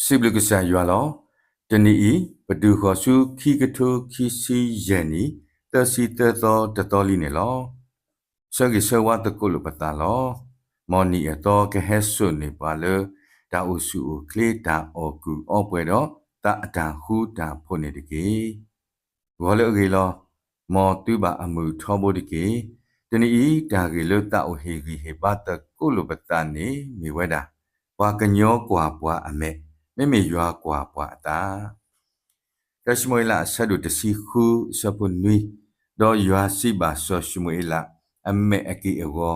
စံးဘျုးကစၢ်ယွၤလီၤ. တနံၤအံၤ ပတုၤဃီၤဆူခံကထိခံဆံယဲၢ်နံၣ် သၢဆံသၢသီတသီလံန့ၣ်လီၤ. ဆၢဂ့ၤဆၢဝါသကိးလိာ်ပသးလီၤ. မ်နံၤအသီကဟဲစိာ်န့ၢ်ပှၤလၢ တၢ်အိၣ်ဆူၣ်အိၣ်ချ့ တၢ်အီၣ်ကူၣ်အီပှဲၤဒီး သးအတၢ်ဃူတၢ်ဖိးန့ၣ်တက့ၢ်. ဂီၤလၢအဂ့ၤလီၤ. မ်သုဘၣ်အမုာ်ထီဘိတက့ၢ်. တနံၤအံၤ တၢ်ဂ့ၢ်လၢသးအိၣ်ဟ့ၣ်ဂံၢ်ဟ့ၣ်ဘါသကိးလိာ်ပသးန့ၣ်မ့ၢ်ဝဲဒၣ်, ပှၤကညီကွၢ်ပှၤအမဲာ်, မ့မ့ၢ်ယွၤကွၢ်ပှၤအသး. တၢၡမူၤအ့လးအဆၢဒိၣ်တဆံဃုအဆၢဖိနွံ, ဒီးယွၤစံးဘၣ်စီၤၡမူၤအ့လး, အမဲာ်အက့ၢ်အဂီၤ,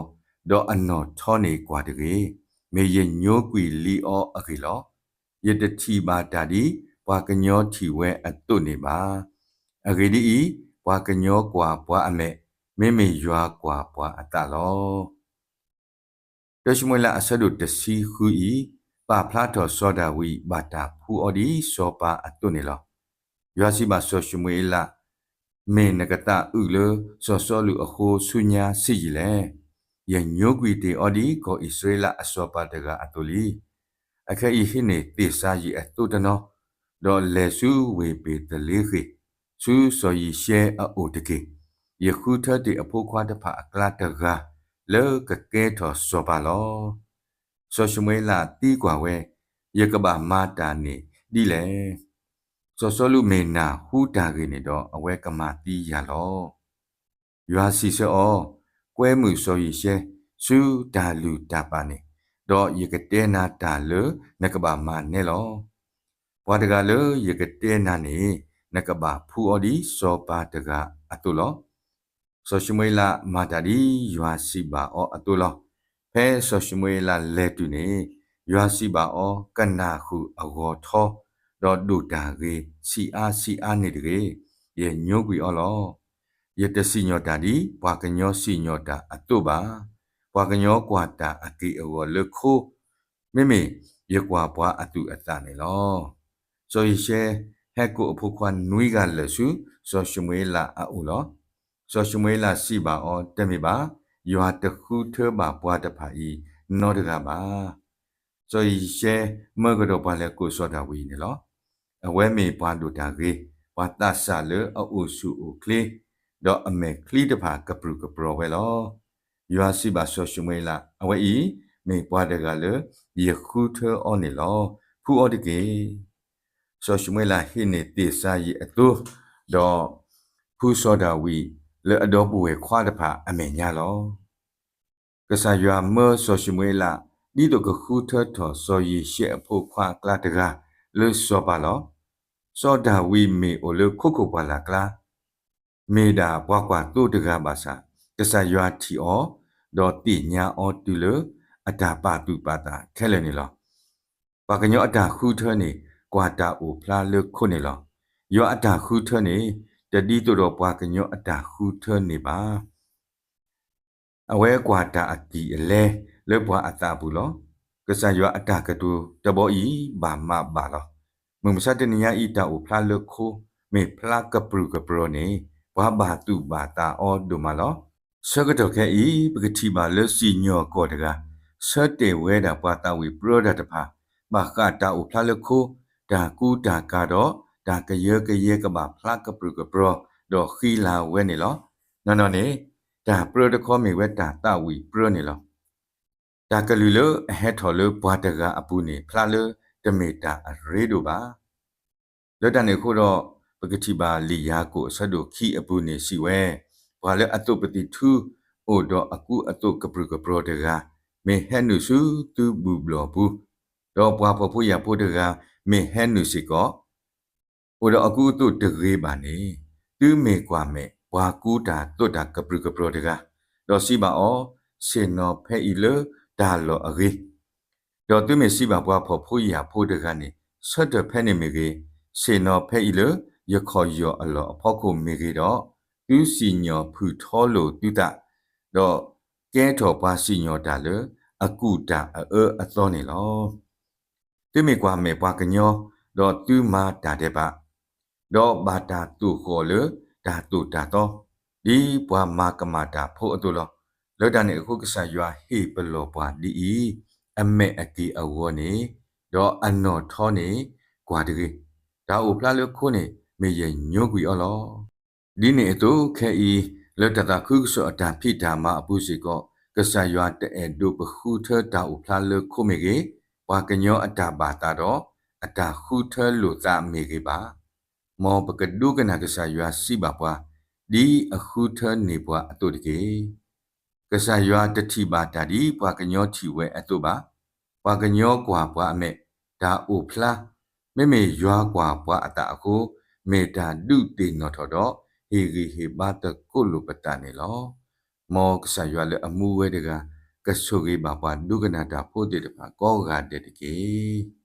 ဒီးအနီၣ်ထီန့ၣ်ကွၢ်တဂ့ၤ, မ့ၢ်ယညိကွံာ်လံအီၤအဂ့ၢ်လီၤ. ယတထံၣ်ဘၣ်တၢ်ဒ်ပှၤကညီထံၣ်ဝဲအသိးန့ၣ်ဘၣ်. အဂ့ၢ်ဒ်အံၤ, ပှၤကညီကွၢ်ပှၤအမဲာ်, မ့မ့ၢ်ယွၤကွၢ်ပှၤအသးလီၤ. တၢၡမူၤအ့လးအဆၢဒိၣ်တဆံဃုအံၤ ပာ်ဖျါထီၣ်စီၤဒၤဝံးဘၣ်တၢ်ဖှူအီၤဒ်စီၤပၤအသိးန့ၣ်လီၤ. ယွၤစံးဘၣ်စီၤၡမူၤအ့လး, မ့ၢ်နကသးအုးလၢစီၤစီလူးအဃိဆူညါဆံးယံာ်လဲၣ်. ယညိကွံာ်တ့ၢ်အီၤဒ်ကီၢ်အံၣ်စရ့လးအစီၤပၤတဂၤအသိးလံ. အခဲအံၤဟံးန့ၢ်သ့ၣ်စၤယံးအသိတနီၤ, ဒီးလဲၤဆူဝ့ၢ်ဘ့ၤသလ့ဃ့ၣ်, ဆူစီၤယံၤၡဲအအိၣ်တက့ၢ်. ယဃုထၢတ့ၢ်အဖိခွါတဖၣ်အကျါတဂၤ လၢကကဲထီၣ်စီၤပၤလီၤ. စီၤၡမူၤအ့လးသံကွၢ်ဝဲ, ယကဘၣ်မၤတၢ်န့ၣ်ဒ်လဲၣ်. စီၤစီလူးမ့ၢ်နၢ်ဟူတၢ်ဂ့ၢ်န့ၣ်ဒီး အဝဲကမၤသံယၤလီၤ. ယွၤစံးဆၢအီၤ, ကွဲမုာ်စီၤယံၤၡဲ ဆူတၢ်လုၢ်တၢ်ပာ်န့ၣ်, ဒီးယကတဲနၤတၢ်လၢနကဘၣ်မၤနဲလီၤ. ပှၤတဂၤလၢယကတဲနၤန့ၣ်, နကဘၣ်ဖှူအီၤဒ်စီၤပၤတဂၤအသိးလီၤ. စီၤၡမူၤအ့လးမၤတၢ်ဒ်ယွၤစံးဘၣ်အီၤအသိးလီၤ. ဖဲစီၤၡမူၤအ့လးလဲၤတုၤန့ၣ်, ယွၤစံးဘၣ်အီၤ, ကနၣ်ဃုာ်အဂီၤထီ, ဒီးဒိၣ်တၢ်ဂ့ၤဆံးအါဆံးအါန့ၣ်တဂ့ၤ. ယညိကွံာ်အီၤလီၤ. ယတစံၣ်ညီၣ်တၢ်ဒ်ပှၤကညီစံၣ်ညီၣ်တၢ်အသိးဘၣ်. ပှၤကညီကွၢ်တၢ်အက့ၢ်အဂီၤလၢခိ, မ့မ့ၢ်ယကွၢ်ပှၤအသူၣ်အသးန့ၣ်လီၤ. စီၤယံၤၡဲဟဲကိးအဖိခွါနွံဂၤလၢာ်ဆူ စီၤၡမူၤအ့လးအအိၣ်လီၤ. စီၤၡမူၤအ့လးစံးဘၣ်အီၤ, တမ့ၢ်ဘၣ်, ယွၤတဃုထၢဘၣ်ပှၤတဖၣ်အံၤနီတဂၤဘၣ်. စီၤယံၤၡဲမၢကဒီးပှၤလဲၤကိးစီၤဒၤဝံးန့ၣ်လီၤ. အဝဲမ့ၢ်ပှၤဒိၣ်တၢ်ဂ့ၤ, ပှၤသးစၢ်လၢအအိၣ်ဆူၣ်အိၣ်ချ့, ဒီးအမဲာ်ချံတဖၣ်ကပြုၢ်ကပြီၤဝဲလီၤ. ယွၤစံးဘၣ်စီၤၡမူၤအ့လး, အဝဲအံၤမ့ၢ်ပှၤတဂၤလၢယဃုထၢအီၤန့ၣ်လီၤ. ဖှူအီၤတက့ၢ်. စီၤၡမူၤအ့လးဟံးန့ၢ်သ့ၣ်စၤယံးအသိ, ဒီးဖှူစီၤဒၤဝံးလၢအဒီပုၢ်ဝဲၢ်ခွါတဖၣ်အမဲာ်ညါလီၤ. ကစၢ်ယွၤမၢစီၤၡမူၤအ့လး ဒ်သိးကဃုထၢထီၣ်စီၤယံၤၡဲအဖိခွါအကျါတဂၤလၢစီၤပၤလီၤ. စီၤဒၤဝံးမ့ၢ်အိၣ်လၢခိခိၣ်ပှၢ်လၢ်ကျါ, မ့ၢ်ဒၣ်ပှၤကွၢ်သိတဂၤဘၣ်ဆၣ်, ကစၢ်ယွၤထံၣ်အီၤ, ဒီးသ့ၣ်ညါအီၤတုၤလၢအတၢ်ပာ်သူၣ်ပာ်သးခဲလၢာ်န့ၣ်လီၤ. ပှၤကညီအတၢ်ဃုထၢန့ၣ် ကွၢ်တၢ်အိၣ်ဖျါလၢခိန့ၣ်လီၤ. ယွၤအတၢ်ဃုထၢန့ၣ် တဒ်သိးဒီးပှၤကညီအတၢ်ဃုထၢန့ၣ်ဘၣ်. အဝဲကွၢ်တၢ်အကံၢ်အလဲလၢပှၤအသးအပူၤလီၤ. ကစၢ်ယွၤအတၢ်ကတိၤတဘီအံၤဘၣ်မးဘၣ်လီၤ. မုၢ်မဆါတနံၤညါအံၤ တၢ်အိၣ်ဖျါလၢခိ မ့ၢ်ဖျါကပြုၢ်ကပြီၤန့ၣ် ပှၤဘၣ်သူၣ်ဘၣ်သးအီၤဒိၣ်မးလီၤ. ဆၢကတီၢ်ခဲအံၤ ပကထံၣ်ဘၣ်လၢစံၣ်ညီၣ်ကွီၢ်တဂၤ ဆၢတဲာ်ဝဲဒၣ်ပှၤသးဝံၣ်ပြၢတၢ်တဖၣ် ဘၣ်ဃးတၢ်အိၣ်ဖျါလၢခိ တၢ်ကူတၢ်ကၤဒီး တၢ်ကယၢကယဲကဘၣ်ဖျါကပြုၢ်ကပြီၤ ဒီးဃံလၤဝဲန့ၣ်လီၤ. နီၢ်နီၢ်န့ၣ် တၢ်ပြၢတခီမ့ၢ်ဝဲတၢ်သးဝံၣ်ပြၢန့ၣ်လီၤ. တၢ်ကလုၢ်လၢအဟဲထီၣ်လၢပှၤတဂၤအပူၤန့ၣ် ဖျါလၢတမ့ၢ်တၢ်အရ့ဒိၣ်ဘၣ်. လၢတၢ်န့ၣ်အဃိဒီး ပကထံၣ်ဘၣ်လံာ်ယၤကိာ်အဆၢဒိၣ်ခံအပူၤန့ၣ်စံးဝဲ, ပှၤလၢအသိးပသံၣ်ထူ အိၣ်ဒီးအကူအသိးကပြုၢ်ကပြီၤတဂၤ မ့ၢ်ဟဲနုာ်ဆူသုဘူၣ်ဘျီၣ်ပူၤ, ဒီးပှၤဖှီၣ်ဖိယာ်ဖိတဂၤ မ့ၢ်ဟဲနုာ်စ့ၢ်ကီး အိၣ်ဒီးအကူအသိးတဂ့ၤဘၣ်န့ၣ်, သုမ့ၢ်ကွၢ်မဲာ်ပှၤကူတၢ်သိးတၢ်ကပြုၢ်ကပြီၤတဂၤ, ဒီးစံးဘၣ်အီၤ, ဆ့ၣ်နီၤဖဲအံၤလၢတၢ်လီၢ်အဂ့ၤ, ဒီးသုမ့ၢ်စံးဘၣ်ပှၤဖှီၣ်ဖိယာ်ဖိတဂၤန့ၣ်, ဆၢထၢၣ်ဖဲန့ၣ်မ့ၢ်ဂ့ၤ, ဆ့ၣ်နီၤဖဲအံၤလၢယခီၣ်ယီၢ်အလီၢ်အဖီခိၣ်မ့ၢ်ဂ့ၤဒီး, သုစံၣ်ညီၣ်ဖုၣ်ထီလိာ်သုသး, ဒီးကဲထီၣ်ပှၤစံၣ်ညီၣ်တၢ်လၢအကူၣ်တၢ်အအၢအသီန့ၣ်လီၤ. သုမ့ၢ်ကွၢ်မဲာ်ပှၤကညီ, ဒီးသုမၤတၢ်ဒဲးဘး, ဒီးဘၣ်တၢ်သိၣ်ဃီၣ်လၢတၢ်သိၣ်တၢ်သီ, ဒ်ပှၤမၤကမၣ်တၢ်ဖိအသိးလီၤ. လၢတၢ်န့ၣ်အဃိကစၢ်ယွၤဟ့ၣ်ပလီၢ်ပှၤဒ်အံၤ, အမဲာ်အက့ၢ်အဂီၤန့ၣ်, ဒီးအနီၣ်ထီန့ၣ်ကွၢ်တဂ့ၤ, တၢ်အိၣ်ဖျါလၢခိန့ၣ် မ့ၢ်ယညိကွံာ်အီၤလီၤ. ဒ်န့ၣ်အသိးခဲအံၤ, လၢတၢ်သးခုကစီၣ်အတၢ်ဖံးတၢ်မၤအပူၤစ့ၢ်ကီး, ကစၢ်ယွၤတအဲၣ်ဒိးပဃုထၢတၢ်အိၣ်ဖျါလၢခိမ့ၢ်ဂ့ၤ, ပှၤကညီအတၢ်ဘၣ်သးဒီး အတၢ်ဃုထၢလိာ်သးမ့ၢ်ဂ့ၤဘၣ်. မ်ပကဒိကနၣ်ကစၢ်ယွၤစံးဘၣ်ပှၤ, ဒ်အဃုထၢန့ၢ်ပှၤအသိးတက့ၢ်. ကစၢ်ယွၤတထံၣ်ဘၣ်တၢ်ဒ်ပှၤကညီထံၣ်ဝဲအသိးဘၣ်. ပှၤကညီကွၢ်ပှၤအမဲာ်, တၢ်အိၣ်ဖျါ, မ့မ့ၢ်ယွၤကွၢ်ပှၤအသးအဃိ, မ့ၢ်တၢ်ဒုးသ့ၣ်နီၣ်ထီၣ်ဒီး ဟ့ၣ်ဂံၢ်ဟ့ၣ်ဘါသကိးလိာ်ပသးန့ၣ်လီၤ. မ်ကစၢ်ယွၤလၢအမူဝဲတဂၤ ကဆိၣ်ဂ့ၤဘၣ်ပှၤဒိကနၣ်တၢ်ဖိသ့ၣ်တဖၣ်ကိးဂၤဒဲးတက့ၢ်.